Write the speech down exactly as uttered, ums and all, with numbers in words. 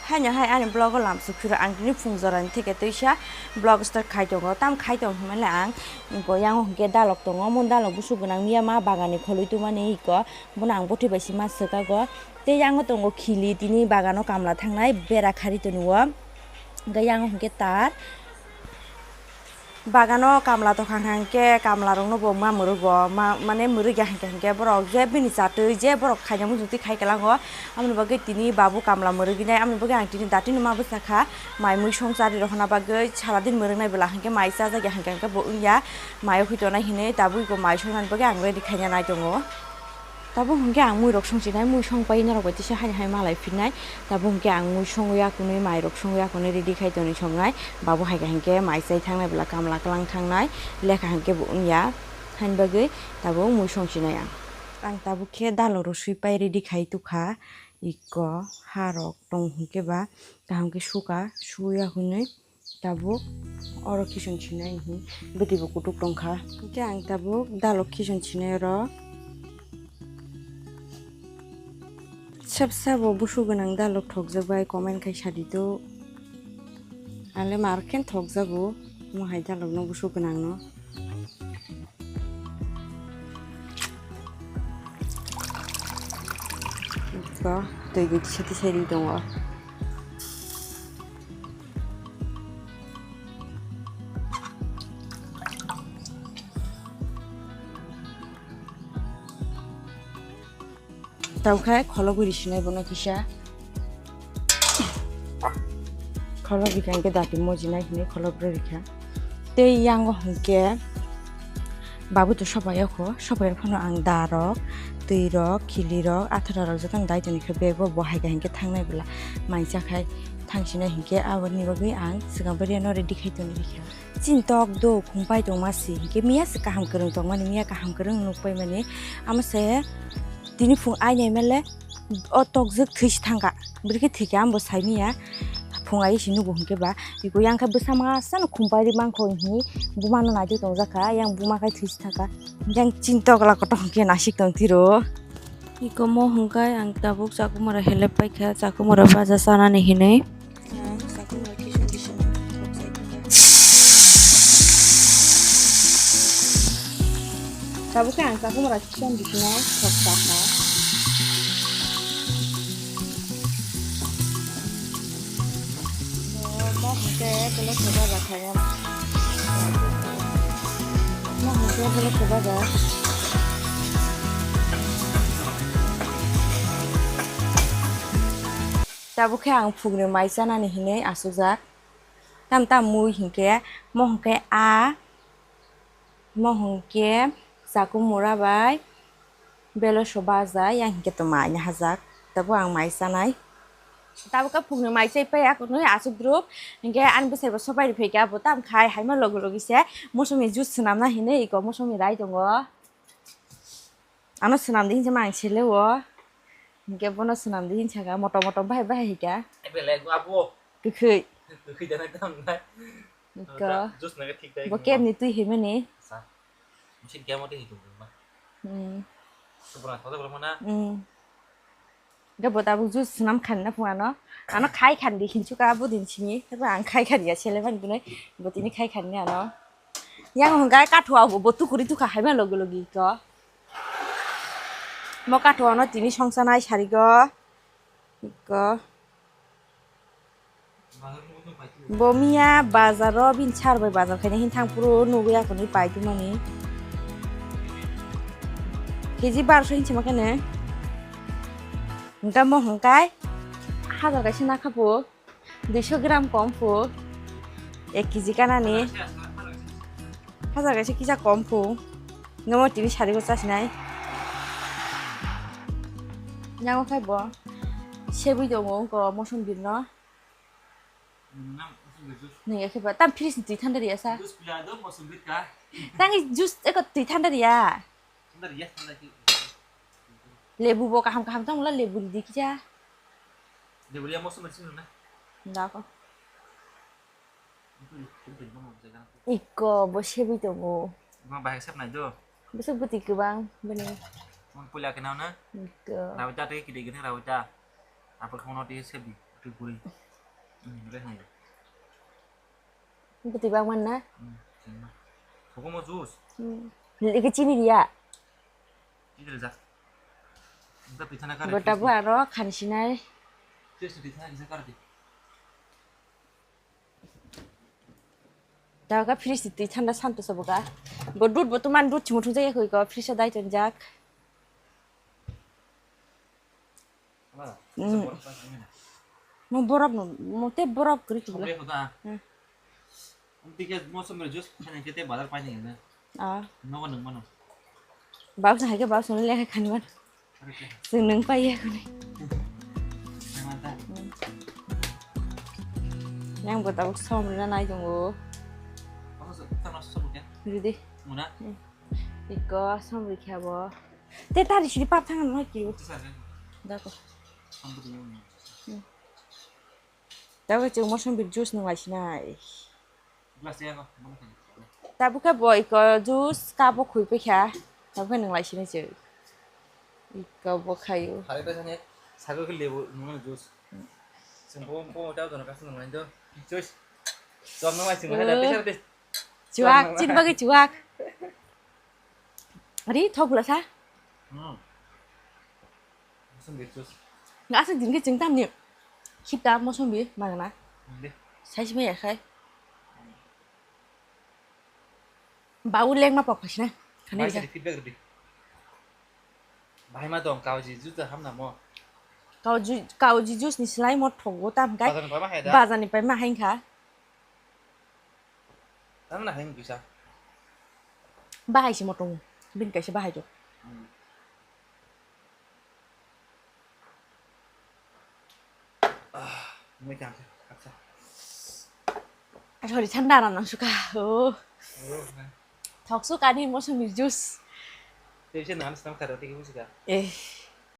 Haino hai ani vlog o lamsuk phiro ang tini phung jorani theke twisa vlog start khai tongo. Tam khai tong hwnmale ang iko yango hwnkhe dalok tongo, omo dalok busu gwnang miya ma bagani kholwi tongmani iko, bono ang bwtwi bai sima swkago. Tei yango tongo khili, tini bagano kamla thangnai bera khari tonio. Hwnkhe yango hwnkhe tar. Bagano kamla tokha hwnkhe kamlarokno bo ma mwrwgo, ma, mane mwrwkya hwnkhe, hwnkhe borok je bini chatwi je borok khaina muchungtwi khai kwlango, aboni bagwi tini babu kamla mwrwgwinai, aboni bagwi ang tini datino ma bwsakha mai mui song chari rohorna bagwi, saradin mwrwknai bwla hwnkhe mai chajakya hwnkhe, hwnkhe bo wngya, mai o khwi tongnai hinwi tabukgo mai songnani bagwi ang ready khaina nai tongo. Tabuk hwnkhe ang muirok songchinai, mui songpai norok bai tisa haini hai malai phinnai. Tabuk hwnkhe ang mui songwi akunwi, mairok songwi akunwi ready khai tonwi songnai. Babu hai khe hwnkhe mai chai thangnai bwla, kamla kwlang thangnai, lekha hwnkhe bo wngya. Haini bagwi tabuk mui songchinai ang. Ang tabuk khe dalok rw swipai ready khai tukha. Iko harok tong hwnkhe ba kaham khe suka, suya hwnwi. Tabuk oro khichon sinai hinwi bwtwi bo kutuk tongkha. Hwnkhe ang tabuk dalok khichon sinai oro. Sab sabo busu gwnang dalok thokjak bai comment khai sadi do. Ang le mar khe thokjago, omo hai dalok no busu gwnang no. Iko twi gwi tisa tisa ri tongo. Tawkhe kholobwi risinai bono kisa. Kholobwi kha hwnkhe dati mojinai hinwi kholobwi rikha. Tei yango hwnkhe babu to sopai o kho, sopai phano ang da rok, twi rok, khili rok, athara rok jotono dai toni khe bag o bo hai kha hwnkhe thangnai bwla mai chakhai thangsinai hwnkhe aboni bagwi ang swkang bwrwi no ready khai toni rikha. Chini tok do khumpai tongma si, hwnkhe miya se kaham kwrwng tongmani, miya kaham kwrwng nukpai mani. Amo se tini phung aini M L A o tokjwk thwi si thangkha, bwrwi khe thwikhe ambo sai miya. Phung ai si nugo hwnkhe ba, iko yang khe bwsa masa no khumpai ri mankho hinwi buma no naitwi tongjakha, yang buma khai thwi si thangkha. Yang chini tokla kotor hwnkhe nasik tong tiro. Iko mo hwnkhe ang tabuk chakumara helep paikha, chakumara baja chanani hinwi. Tabuk khe ang chakumara kisa bisino thok cha kha. Mo hwnkhe belai khe baja kha ya. Mo hwnkhe belai khe baja. Tabuk khe ang phukni mai chanani hinwi achukjak. Tam tam mui hinkhe, mo hinkhe a, mo hinkhe chakumura bai beloso baja, yang hinkhe to mai hajak. Tabuk ang mai chanai. Tabuk khe phukni mai chai pai akunwi achuk drup. Hinkhe ani bwsai bo sopai rwphai khe abo tam khai haima logi logi se mosomi juice swnamna hinwi iko mosomi rai tongo. Ano swnam di hinsa ma ang sele o. Hinkhe bono swnam di hinsa kha, motom motom bahai bahai hika. Ebe le abo. Kwkhwi. Kwkhwi da na tam na. Iko. Juice na thik dai. Bo kebni twi himani. Sa. Machine kemo twi hikum ma. Hmm. Supra thok da mana. Hmm. Ga bo tabuk juice swnam khan na phung ano. Ano khai khan di hinsu ka bo din sini. Tabuk ang khai khan ya sele man bunai. Bo tini khai khan ni ano. Yang hwnkhai kathua bo, bo tukuri tukha haima logi logi ko. Mo kathua no tini songsanai sarigo. Ko. Bo miya bazar o bini sar bai bazar khaina hin thang phuru nugwi akhorni pai tongmani. K G barso hinse ma khe ne. Hwnkhe mo hwnkhai hajar kaisa nakha phu. Duiso gram kom phu, ek kg kanani. Hajar kaisa kisa kom phu. Nomo tini sari bo chasinai. Yango khai bo sebui tongo wngko mosombir no. Nung ya khe ba tam fridge ni twi thanda riya sa. Tang juice eko twi thanda riya. Lebu bo kaham kaham tong la lebu di kisa. Lebu ya mosombir sini na. Nda ko. Iko bo sebui tongo. Ma bahai sep nai do. Bwswk bwtwi kwbang bini. Mang puila khe nang na. Iko. Rawi ta tei kidai gini rawi ta. Apple khamu no tei sebi. Bwtwi bangman na? Sokomo juice. Ligi chini riya. Idre jak. Bota bu aro khan sinai. Twi thana kisa kar di. Daga fridge twi thanda santo soboga. Bo dud bo tuman dud chimuthu jaya koi ko fridge dai ton jak. Mo borok no, mo te borok kri kula. Tike mosom ber juice khani kete bazar pani na. Ah. Nogo nung mano. Bab sa ke bab sa le khani man. Sing nung pai ya kuni. Yang bo tabuk som rina nai jong o. Ridi. Muna. Iko som rikha bo. Te tari sini pap thang no ki. Dako. Tabuk chwng mosombi juice nung lai sinai. Tabuk khe bo iko juice cup o khwi paikha. Tabuk khe nung lai sinai chwng. Iko bo khaio. Hari ta sani sago khe lebu nung juice. Chwng bo bo ta jono kasu nung lai do. Juice. Jom nung lai chwng hai da. Chuak, chini bagwi chuak. Ari thok bwla sa. Aswk din khe chwng tamni khipta mosombi magna. Sai sima ya khai. Bau lengma pok phasina. Khani feedback ridi. Bahai ma dong kauji juice hamna mo. Kauji kauji juice ni slai mo thogo tam kai. Bazar ni pai ma hai da. Bazar ni pai ma hai kha. Tamo na hai kisa. Bahai se motong. Bin kaisa bahai jo. Sorry, thanda na nang suka. Oh. Thok suka ni mosombi juice. Tei se nan snam karo tiki musika. Eh.